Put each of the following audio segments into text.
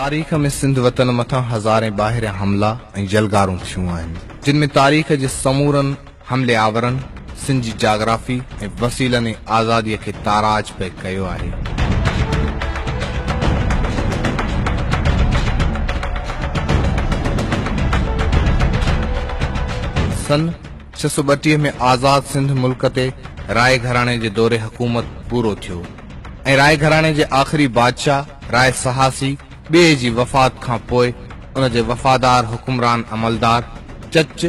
تاريخ ۾ سنڌ وطن مٿان هزارين ٻاهريان حملا ۽ يلغارون ٿيون آهن، جن ۾ تاريخ جي سمورن حملي آورن سنڌ جي جاگرافي ۽ وسيلن ۽ آزاديء کي تاراج پئي ڪيو آهي. سن 632 ۾ آزاد سنڌ ملڪ تي راء گهراڻي جي دور حڪومت پورو ٿيو ۽ راء گهراڻي جي آخري بادشاهه راء سهاسي ٻئي جي وفات کان پوء ان جي وفادار حڪمران عملدار چچ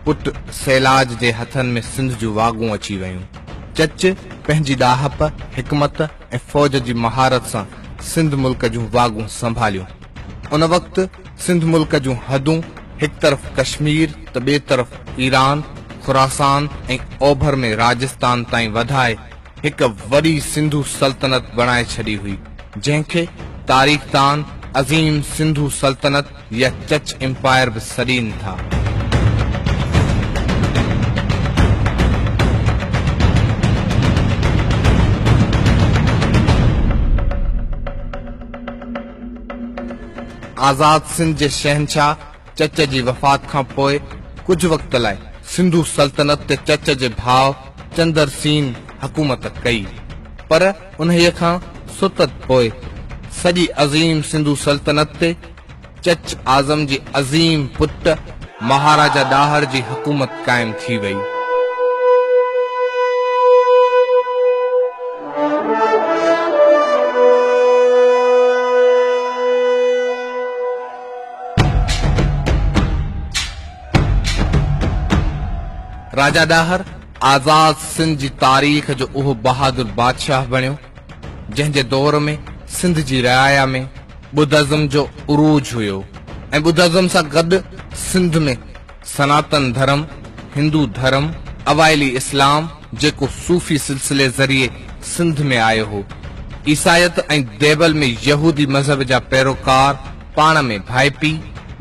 پٽ سيلاج جي هٿن ۾ سنڌ جون واڳون اچي ويون. چچ پنهنجي ڏاهپ، حڪمت ۽ فوج جي مهارت سان سنڌ ملڪ جون واڳون سنڀاليون. ان وقت سنڌ ملڪ جون حدون هڪ طرف ڪشمير ته ٻئي طرف ايران، خراسان ۽ اوڀر ۾ راجستان تائين وڌائي هڪ وڏي سنڌو سلطنت بڻائي ڇڏي هئي، جنهن کي تاريخدان عظيم سنڌو سلطنت يا چچ امپائر به سڏين ٿا. آزاد سنڌ جي شهنشاهه چچ جي وفات کان پوء ڪجهه وقت لاء سنڌو سلطنت تي چچ جي ڀاء چندر سين حڪومت ڪئي، پر انهيء کان ستت پوء سڄي عظيم سنڌو سلطنت تي چچ اعظم جي عظيم پٽ مهاراجا ڏاهر جي حڪومت قائم ٿي وئي. راجا ڏاهر آزاد سنڌ جي تاريخ جو اهو بهادر بادشاهه بڻيو، جنهن جي دور ۾ سنڌ جي رعايا ۾ ٻڌازم جو عروج هيو ۽ ٻڌازم سان گڏ سنڌ ۾ سناتن ڌرم، هندو ڌرم، اوائلي اسلام جيڪو صوفي سلسلي ذريعي سنڌ ۾ آيو هو، عيسائيت ۽ ديبل ۾ يهودي مذهب جا پيروڪار پاڻ ۾ ڀائپي،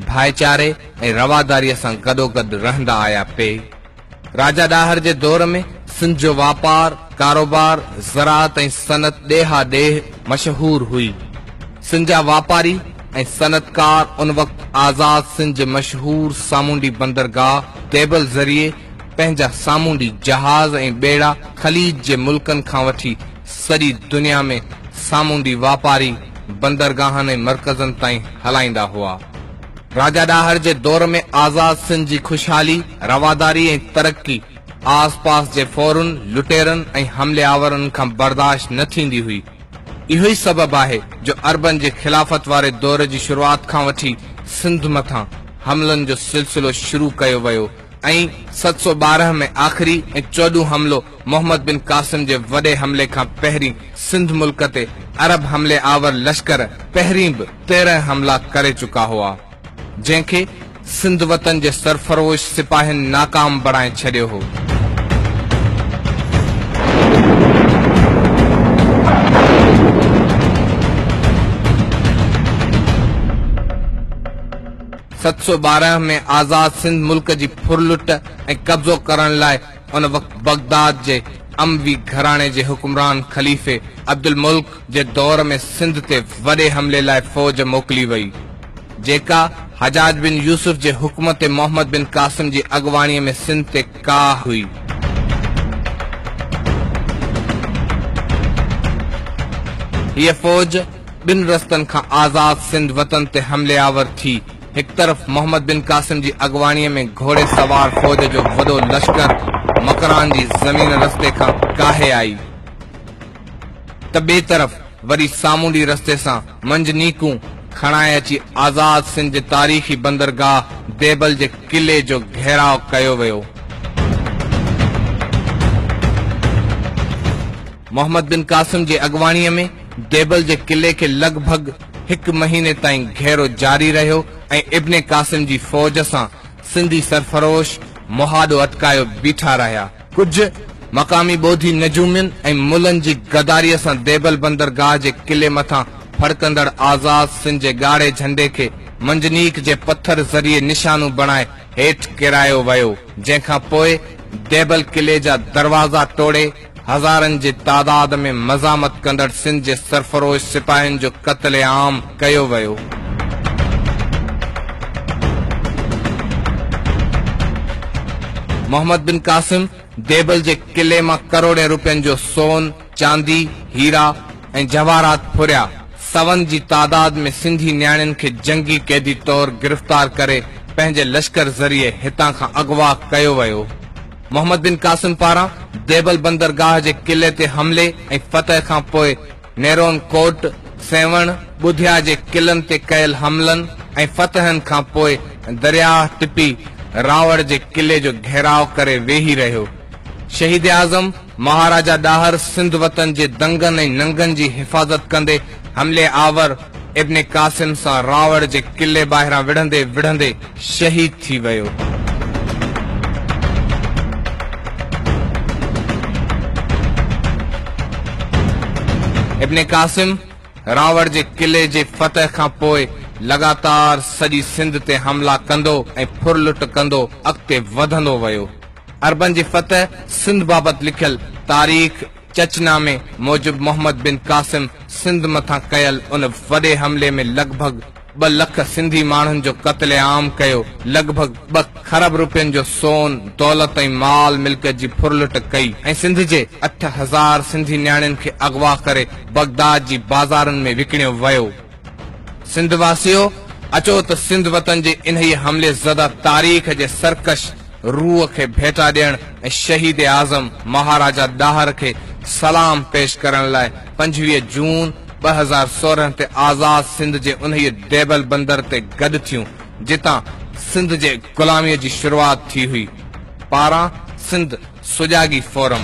ڀائيچاري ۽ رواداريء سان گڏوگڏ رهندا آيا پئي. راجا ڏاهر جي دور ۾ سنڌ جو واپار، ڪاروبار، زراعت ۽ صنعت ڏيها ڏيهه مشهور هئي. سنڌ جا واپاري ۽ صنعتڪار ان وقت آزاد سنڌ جي مشهور سامونڊي بندرگاهه ديبل ذريعي پنهنجا سامونڊي جهاز ۽ ٻيڙا خليج جي ملڪن کان وٺي سڄي دنيا ۾ سامونڊي واپاري بندرگاهن ۽ مرڪزن تائين هلائيندا هئا. راجا ڏاهر جي دور ۾ آزاد سنڌ جي خوشحالي، رواداري ۽ ترقي آس پاس جي ڦورن، لٽيرن ۽ حملي آورن کان برداشت نه ٿيندي هئي. اهو ئي سبب آهي جو عربن جي خلافت واري دور جي شروعات کان وٺي سنڌ مٿان حملن جو سلسلو شروع ڪيو ويو ۽ 712 ۾ آخري ۽ چوڏهون حملو محمد بن قاسم جي وڏي حملي کان پهرين سنڌ ملڪ تي عرب حملي آور لشڪر پهرين به 13 حملا ڪري چڪا هئا، جنهن کي سنڌ وطن جي سرفروش سپاهين ناڪام بڻائي ڇڏيو هو. 712 ۾ آزاد سنڌ ملڪ جي ڦرلٽ ۽ قبضو ڪرڻ لاء ان وقت بغداد جي اموي گهراڻي جي حڪمران خليفي عبدالملڪ جي دور ۾ سنڌ تي وڏي حملي لاء فوج موڪلي وئي، جيڪا حجاج بن يوسف جي حڪم تي محمد بن قاسم جي اڳواڻيء ۾ سنڌ تي ڪاهه هئي. هيء فوج ٻن رستن کان آزاد سنڌ وطن تي حملي آور ٿي. هڪ طرف محمد بن قاسم جي اڳواڻيء ۾ گهوڙي سوار فوج جو وڏو لشڪر مڪران جي زمين رستي کان ڪاهي آئي ته ٻئي طرف وري سامونڊي رستي سان منجنيقون کڻائي اچي آزاد سنڌ جي تاريخي بندرگاهه ديبل جي قلعي جو گهيراء ڪيو ويو. محمد بن قاسم جي اڳواڻيء ۾ ديبل جي قلعي کي لڳ ڀڳ هڪ مهيني تائين گهيرو جاري رهيو ۽ ابن قاسم جي فوج سان سنڌي سرفروش مهاڏو اٽڪايو بيٺا رهيا. ڪجهه مقامي ٻوڌي نجومين ۽ ملن جي غداريء سان ديبل بندرگاهه جي قلعي مٿان ڦڙڪندڙ آزاد سنڌ جي ڳاڙهي جهنڊي کي منجنيق جي پٿر ذريعي نشانو بڻائي هيٺ ڪيرايو ويو، جنهن کان پوء ديبل قلعي جا دروازا ٽوڙي هزارن جي تعداد ۾ مزاحمت ڪندڙ سنڌ جي سرفروش سپاهين جو قتل عام ڪيو ويو. محمد بن قاسم ديبل جي قلعي مان ڪروڙين روپين جو سون، چاندي، هيرا ۽ جواهرات ڦريا. سون جي تعداد ۾ سنڌي نياڻين کي جنگي قيدي طور گرفتار ڪري پنهنجي لشڪر ذريعي هتان کان اغوا ڪيو ويو. محمد بن قاسم پاران ديبل بندرگاهه جي قلعي تي حملي ۽ فتح کان پوء نيرون ڪوٽ، سيوهڻ، ٻڌيا جي قلعن تي ڪيل حملن ۽ فتحن کان پوء درياهه ٽپي راوڙ جي قلعي جو گهيراء ڪري ويهي رهيو. شهيد اعظم مهاراجا ڏاهر سنڌ وطن جي دنگن ۽ ننگن جي حفاظت ڪندي حملي آور ابن قاسم سان راوڙ جي قلعي ٻاهران وڙهندي وڙهندي شهيد ٿي ويو. ابن قاسم راوڙ جي قلعي جي فتح کان پوء لڳاتار سڄي سنڌ تي حملا ڪندو ۽ ڦرلٽ ڪندو اڳتي وڌندو ويو. عربن جي فتح سنڌ بابت لکيل تاريخ چچ نامي موجب محمد بن قاسم سنڌ مٿان ڪيل ان وڏي حملي ۾ لڳ ڀڳ ٻه لک سنڌي ماڻهن جو قتل عام ڪيو، لڳ ڀڳ ٻه کرب روپين جو سون، دولت ۽ مال ملڪيت جي ڦرلٽ ڪئي ۽ سنڌ جي 8000 سنڌي نياڻين کي اغوا ڪري بغداد جي بازارن ۾ وڪڻيو ويو. سنڌ واسيو! اچو ته سنڌ وطن جي انهيء حملي زده تاريخ جي سرڪش روح کي ڀيٽا ڏيڻ ۽ شهيد اعظم مهاراجا ڏاهر کي سلام پيش ڪرڻ لاء 25 جون 2016 تي آزاد سنڌ جي انهيء ديبل بندر تي گڏ ٿيون، جتان سنڌ جي غلاميء جي شروعات ٿي هئي. پاران سنڌ سجاڳي فورم.